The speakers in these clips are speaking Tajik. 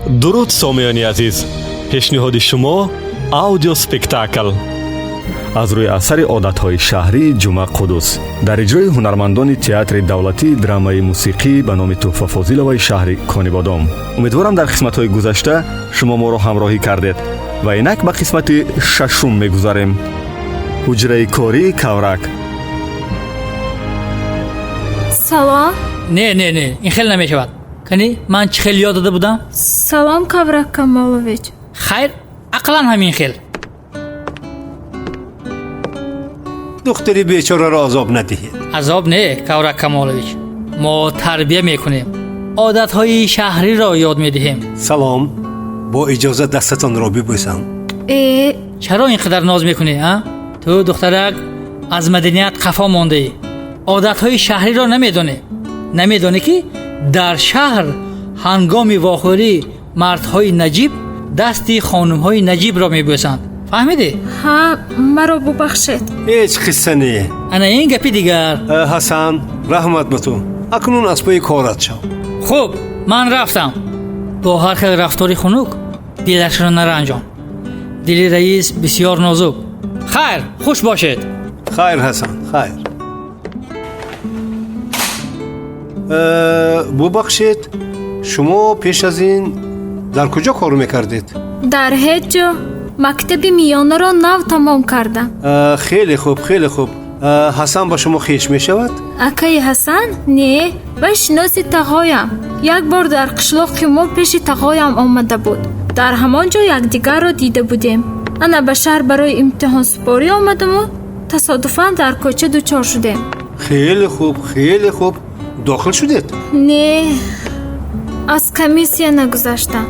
Дуруд, сомиёни азиз! Пешниҳоди шумо аудиоспектакл аз рӯи асари «Одатҳои шаҳрии» Ҷума Қудус дар иҷрои ҳунармандони Театри давлатии драмаи мусиқӣ ба номи Тӯҳфа Фозиловаи шаҳри Конибодом. Умедворам, дар қисматҳои гузашта шумо моро ҳамроҳӣ кардед ва инак ба қисмати шашум мегузарем. Ҳуҷраи кории Каврак. Салом. Не, не, не, ин хел намешавад. Кани, ман чӣ хел ёд дода будам? Салом, Каврак Камолович. Хайр, ақаллан ҳамин хел. Духтари бечораро азоб надиҳед. Азоб не, Каврак Камолович, мо тарбия мекунем, одатҳои шаҳриро ёд медиҳем. Салом, бо иҷозат дастатонро бибӯсам. Э. Чаро ин қадар ноз мекунӣ, а? Ту, духтарак, аз маданият қафо мондаӣ, одатҳои шаҳриро намедонӣ. Намедонӣ, ки дар шаҳр ҳангоми вохӯрӣ мардҳои наҷиб дасти хонумҳои наҷибро мебӯсанд. Фаҳмидӣ? Ҳа, маро бубахшед. Ҳеҷ қисса не. Ана ин гапи дигар. Ҳасан, раҳмат ба ту. Акнун аз пои корат шав. Хуб, ман рафтам. Бо ҳар хел рафтори хунук дилашро наранҷон. Дили раис бисёр нозук. Хайр, хуш бошед. Хайр, Ҳасан, хайр. Бубахшед, шумо пеш аз ин дар куҷо кор мекардед? Дар ҳеҷ ҷо. Мактаби миёнаро нав тамом кардам. Хеле хуб, хеле хуб. Ҳасан ба шумо хеш мешавад? Акаи Ҳасан? Не, вай шиноси тағоям. Як бор дар қишлоқи мо пеши тағоям омада буд. Дар ҳамон ҷо якдигарро дида будем. Ана ба шаҳр барои имтиҳонсупорӣ омадаму тасодуфан дар кӯча дучор шудем. Хеле хуб, хеле хуб. Дохил шудед? Не, аз комиссия нагузаштам.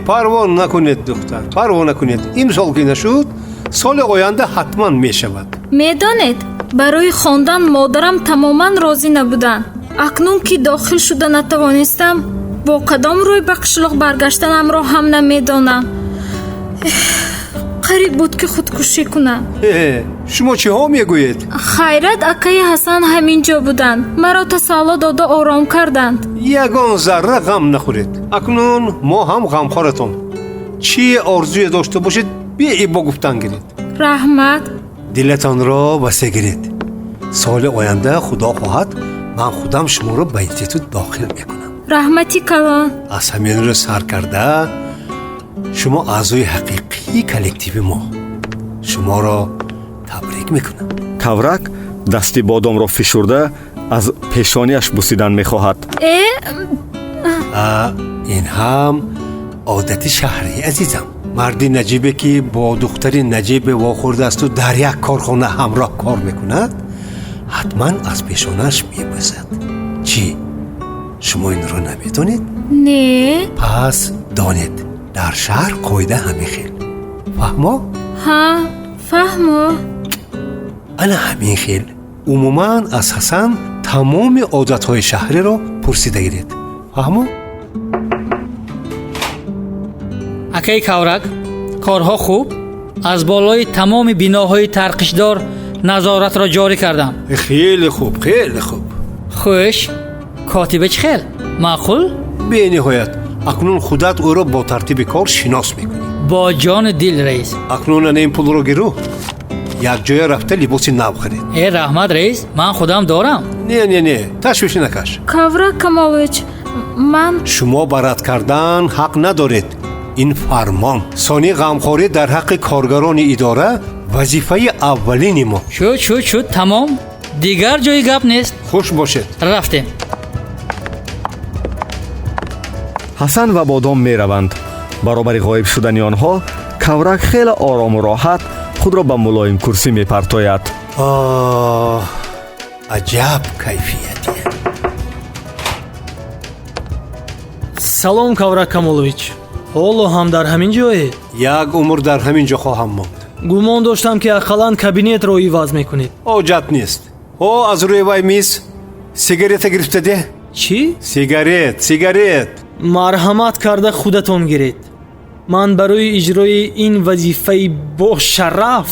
Парво накунед, духтар, парво накунед. Имсол ки нашуд, соли оянда ҳатман мешавад. Медонед, барои хондан модарам тамоман розӣ набуданд. Акнун ки дохил шуда натавонистам, бо кадом рӯй ба қишлоқ баргаштанамро ҳам намедонам. Қариб буд, ки худкушӣ кунам. Шумо чиҳо мегӯед? Хайрат, акаи Ҳасан ҳамин ҷо буданд, маро тасалло дода ором карданд. Ягон зарра ғам нахӯред. Акнун мо ҳам ғамхоратон. Чӣ орзуе дошта бошед, беибо гуфтан гиред. Раҳмат. Дилатонро васеъ гиред. Соли оянда, худо хоҳад, ман худам шуморо ба институт дохил мекунам. Раҳмати калон. Аз ҳамин рӯз сар карда шумо аъзои ҳақиқии коллективи мо. Шуморо табрик мекунам. Каврак дасти Бодомро фишурда аз пешонияш бусидан мехоҳад. Э. Ин ҳам одати шаҳрӣ, азизам. Марди наҷибе, ки бо духтари наҷибе вохӯрдаасту дар як корхона ҳамроҳ кор мекунад, ҳатман аз пешонааш мебӯсад. Чӣ, шумо инро намедонед? Не. Пас донед, дар шаҳр қоида ҳамин хел. Фаҳмо? Ҳа, фаҳмо. Ана ҳамин хел. Умуман, аз Ҳасан тамоми одатҳои шаҳриро пурсида гиред. Фаҳмо? Акаи Каврак, корҳо хуб? Аз болои тамоми биноҳои тарқишдор назоратро ҷорӣ кардам. Хеле хуб, хеле хуб. Хуш, котиба чӣ хел, маъқул? Бениҳоят. Акнун худат ӯро бо тартиби кор шинос мекунӣ. Бо ҷону дил, раис. Акнун ана ин пулро гиру, якҷоя рафта либоси нав харед. Э, раҳмат, раис, ман худам дорам. Не, не, не, ташвишӣ накаш. Каврак Камолович, ман Шумо ба рад кардан ҳақ надоред. Ин фармон. Сонӣ, ғамхорӣ дар ҳаққи коргарони идора вазифаи аввалини мо. Шуд, шуд, шуд, тамом, дигар ҷои гап нест. Хуш бошед. Рафтем. Ҳасан ва Бодом мераванд. Баробари ғоиб шудани онҳо Каврак хеле орому роҳат худро ба мулоимкурсӣ мепартояд. Оҳ, аҷаб кайфияте! Салом, Каврак Камолович. Ҳоло ҳам дар ҳамин ҷоед? Як умр дар ҳамин ҷо хоҳам монд. Гумон доштам, ки ақаллан кабинетро иваз мекунед. Ҳоҷат нест. Ҳо, аз рӯи вай миз сигарета гирифта деҳ. Чӣ? Сигарет, сигарет. Марҳамат карда худатон гиред. Ман барои иҷрои ин вазифаи бошараф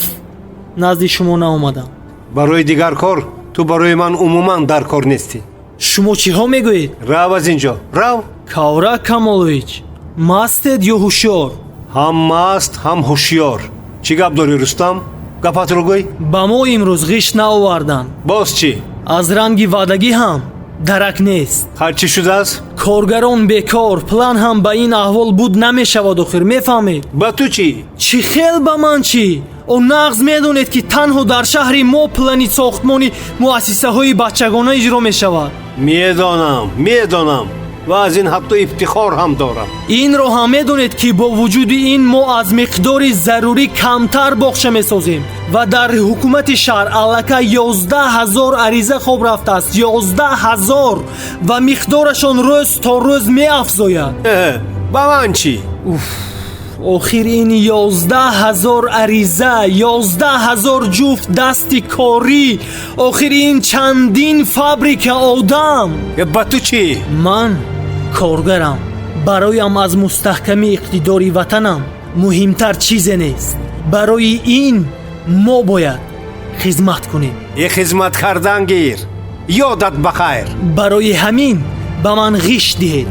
назди шумо наомадам. Барои дигар кор ту барои ман умуман дар кор нестӣ. Шумо чиҳо мегӯед? Рав аз ин ҷо, рав. Каврак Камолович. Мастед ё ҳушёр? Ҳам маст, ҳам ҳушёр. Чӣ гап дорӣ, Рустам? Гапатро гӯй. Ба мо имрӯз ғишт наоварданд. Боз чӣ? Аз ранги ваъдагӣ ҳам дарак нест. Ҳар чӣ шудааст? Коргарон бекор, план ҳам ба ин аҳвол буд намешавад охир, мефаҳмед? Ба ту чӣ? Чӣ хел ба ман чӣ? О нағз медонед, ки танҳо дар шаҳри мо плани сохтмони муассисаҳои бачагона иҷро мешавад. Медонам, медонам ва аз ин ҳатто ифтихор ҳам дорам. Инро ҳам медонед, ки бо вуҷуди ин мо аз миқдори зарурӣ камтар боғча месозем ва дар ҳукумати шаҳр аллакай 11 000 ариза хоб рафтааст, 11 000, ва миқдорашон рӯз то рӯз меафзояд. Ба ман чӣ? Охир ин 11 000 ариза, 11 000 ҷуфт дасти корӣ, охир ин чандин фабрика одам. Ба ту чӣ? Ман коргарам. Бароям аз мустаҳкамии иқтидори ватанам муҳимтар чизе нест. Барои ин мо бояд хизмат кунем. Е, хизмат кардан гир, ёдат ба хайр. Барои ҳамин ба ман ғишт диҳед,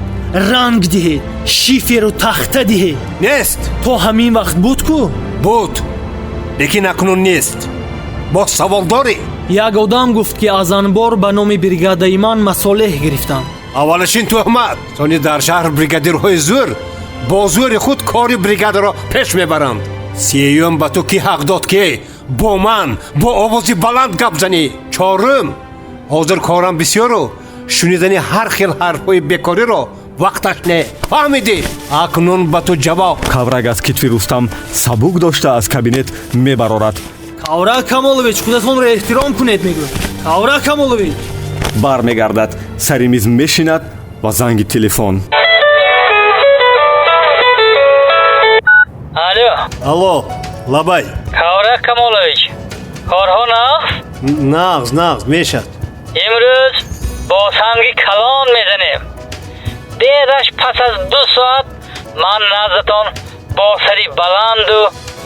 ранг диҳед, шиферу тахта диҳед. Нест. То ҳамин вақт буд ку? Буд, лекин акнун нест. Боз савол дорӣ? Як одам гуфт, ки аз анбор ба номи бригадаи ман масолеҳ гирифтанд. Аввалаш ин туҳмат, сони дар шаҳр бригадирҳои зӯр бо зӯри худ кори бригадаро пеш мебаранд. Сеюм, ба ту кӣ ҳақ дод, ки бо ман бо овози баланд гап занӣ? Чорум, ҳозир корам бисёру шунидани ҳар хел ҳарфҳои бекориро вақташ не. Фаҳмидӣ? Акнун ба ту ҷавоб. Каврак аз китфи Рустам сабук дошта аз кабинет мебарорад. Каврак Камолович, худатонро эҳтиром кунед, мегӯям. Каврак Камолович! Бармегардад, сари миз мешинад ва занги телефон. Алло. Алло, лабай. Каврак Камолович, корҳо нағз? Нағз, нағз мешад. Имрӯз бо санги калон мезанем. Дераш пас аз 2 соат ман наздатон бо сари баланду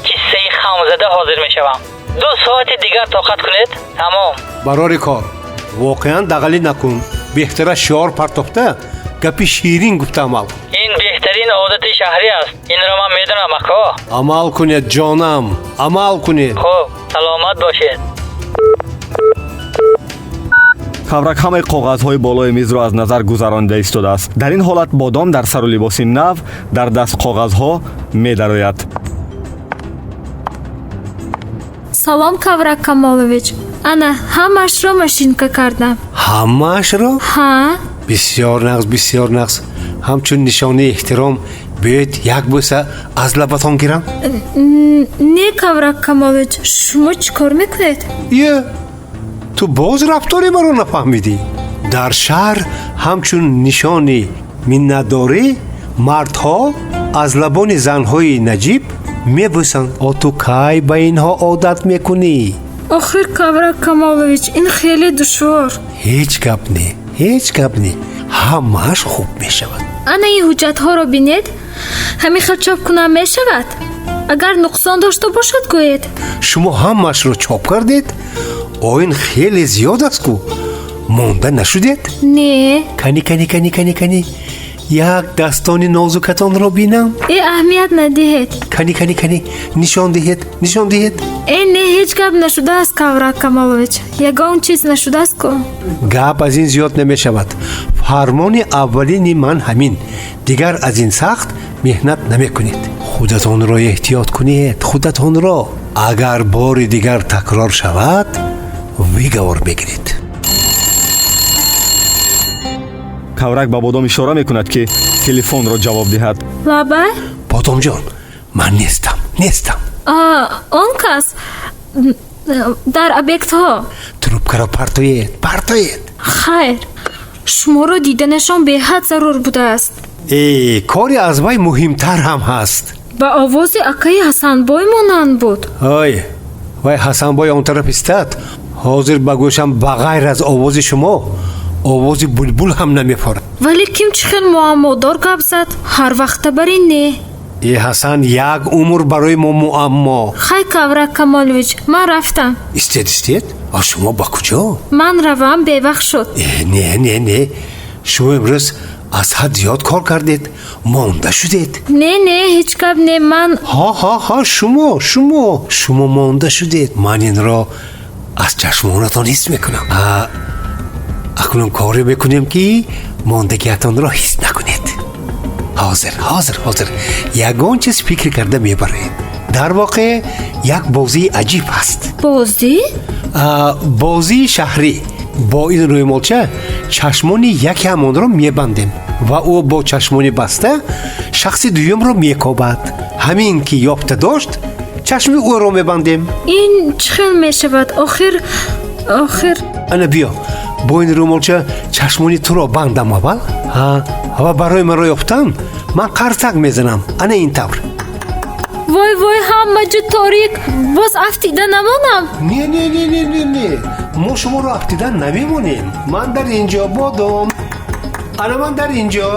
киссаи хамзада ҳозир мешавам. 2 соати дигар тоқат кунед, тамом. Барори кор, воқеан дағалӣ накун. Беҳтара шиор партофта, гапи ширин гуфта амал кун. Ин беҳтарин одати шаҳрӣ аст, инро ман медонам, ако. Амал кунед, ҷонам, амал кунед. Хуб, саломат бошед. Каврак ҳамаи коғазҳои болои мизро аз назар гузаронида истодааст. Дар ин ҳолат Бодом дар сару либоси нав, дар даст коғазҳо медарояд. Салом, Каврак Камолович. Ана, ҳамаашро машинка кардам. Ҳамаашро? Ҳа. Бисёр нағз, бисёр нағз. Ҳамчун нишонаи эҳтиром биёед, як бӯса аз лабатон гирам. Не, Каврак Камолович, шумо чӣ кор мекунед? Е, ту боз рафтори маро нафаҳмидӣ? Дар шаҳр ҳамчун нишони миннатдорӣ мардҳо аз лабони занҳои наҷиб мебӯсанд. О, ту кай ба инҳо одат мекунӣ? Охир, Каврак Камолович, ин хеле душвор. Ҳеҷ гап не, ҳеҷ гап не, ҳамааш хуб мешавад. Ана, ин ҳуҷҷатҳоро бинед. Ҳамин хел чоп кунам мешавад? Агар нуқсон дошта бошад, гӯед. Шумо ҳамаашро чоп кардед? О, ин хеле зиёд аст ку, монда нашудед? Не. Кани, кани, кани, кани, кани, як дастони нозукатонро бинам. Э, аҳамият надиҳед. Кани, кани, кани, нишон диҳед, нишон диҳед. Э, не, ҳеҷ гап нашудааст, Каврак Камолович, ягон чиз нашудааст ку. Гап аз ин зиёд намешавад. Фармони аввалини ман ҳамин: дигар аз ин сахт меҳнат намекунед. Худатонро эҳтиёт кунед, худатонро. Агар бори дигар такрор шавад, выговор мегиред. Каврак ба Бодом ишора мекунад, ки телефонро ҷавоб диҳад. Лабай. Бодомҷон, ман нестам, нестам. Он кас дар объектҳо. Трубкаро партоед, партоед. Хайр, шуморо диданашон беҳад зарур будааст. Э, кори аз вай муҳимтар ҳам ҳаст. Ба овози акаи Ҳасанбой монанд буд. Ой, вай Ҳасанбой он тараф истад. Ҳозир ба гӯшам ба ғайр аз овози шумо овози булбул ҳам намефорад. Вале ким чӣ хел муаммодор гап зад, ҳар вақта бар ин не. Э, Ҳасан як умр барои мо муаммо. Хай, Каврак Камолович, ман рафтам. Истед, истед, а шумо ба куҷо? Ман равам, бевақт шуд. Э, не, не, не, шумо имрӯз Аз ҳад зиёд кор кардед, монда шудед. Не, не, ҳеҷ гап не, ман Ҳа, ҳа, ҳа, шумо, шумо, шумо монда шудед. Ман инро аз чашмонатон ҳис мекунам. Акнун коре мекунем, ки мондагиатонро ҳис накунед. Ҳозир, ҳозир, ҳозир ягон чиз фикр карда мебароем. Дар воқеъ як бозии аҷиб ҳаст. Бозӣ? Бозии шаҳрӣ. Бо ин рӯймолча чашмони якеамонро мебандем ва ӯ бо чашмони баста шахси дуюмро мекобад. Ҳамин ки ёфта дошт, чашми ӯро мебандем. Ин чӣ хел мешавад, охир, охир? Ана, биё, бо ин рӯмолча чашмони туро бандам аввал ва барои маро ёфтан ман қарсак мезанам, ана ин тавр. Вой, вой, ҳама ҷо торик, боз афтида намонам. Не, не, не, не, не, не, мо шуморо афтида намемонем. Ман дар ин ҷо, Бодом, ана ман дар ин ҷо.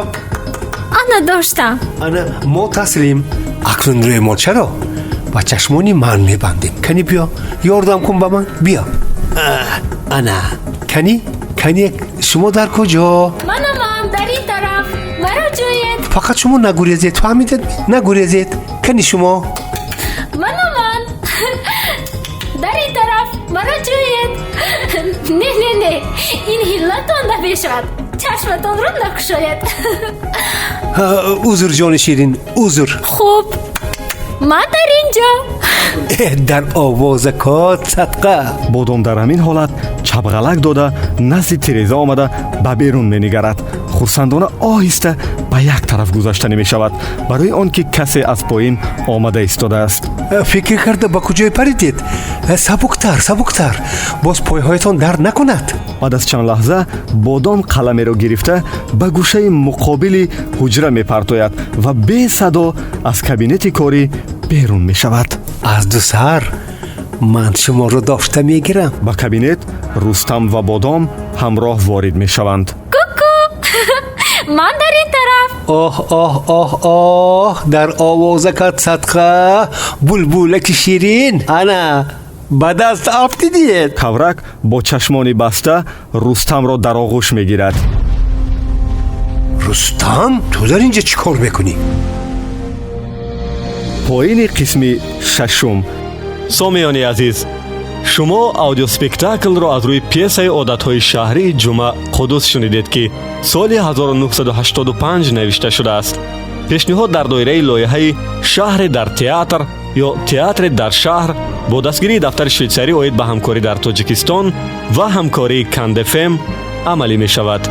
Ана, доштам. Ана, мо таслим. Акнун рӯймолчаро ба чашмони ман мебандем. Кани, биё, ёрдам кун ба ман, биё. Ана, кани, кани, шумо дар куҷо? Мана ман дар ин тараф, маро ҷӯед. Фақат шумо нагурезед, фаҳмидед? Нагурезед. Кани шумо? Мана ман дар ин тараф, маро ҷӯед. Не, не, не, ин ҳиллатон намешавад, чашматонро накушоед. Узр, ҷони ширин, узр. Хуб, ман дар ин ҷо. Дар овозакот садқа. Бодом дар ҳамин ҳолат чапғалак дода назди тиреза омада, ба берун менигарад. Хурсандона оҳиста ба як тараф гузаштанӣ мешавад, барои он ки касе аз поин омада истодааст. Фикр карда ба куҷое паридед? Сабуктар, сабуктар, боз пойҳоятон дард накунад. Баъд аз чанд лаҳза Бодом қаламеро гирифта, ба гӯшаи муқобили ҳуҷра мепартояд ва бесадо аз кабинети корӣ берун мешавад. Аз ду сар ман шуморо дошта мегирам. Ба кабинет Рустам ва Бодом ҳамроҳ ворид мешаванд. Ку-ку, ман дар ин тараф. Оҳ, оҳ, оҳ, оҳ, дар овозакат садқа, булбулаки ширин, ана ба даст афтидед. Каврак бо чашмони баста Рустамро дар оғӯш мегирад. Рустам, ту дар ин ҷо чӣ кор мекунӣ? Поини қисми шашум. Сомиёни азиз, шумо аудиоспектаклро аз рӯи пьесаи «Одатҳои шаҳрии Ҷума Қудус» шунидед, ки соли 1985 навишта шудааст. Пешниҳод дар доираи лоиҳаи «Шаҳре дар театр» ё «Театре дар шаҳр» бо дастгирии дафтари швейтсарӣ оид ба ҳамкорӣ дар Тоҷикистон ва ҳамкории Кандфм амалӣ мешавад.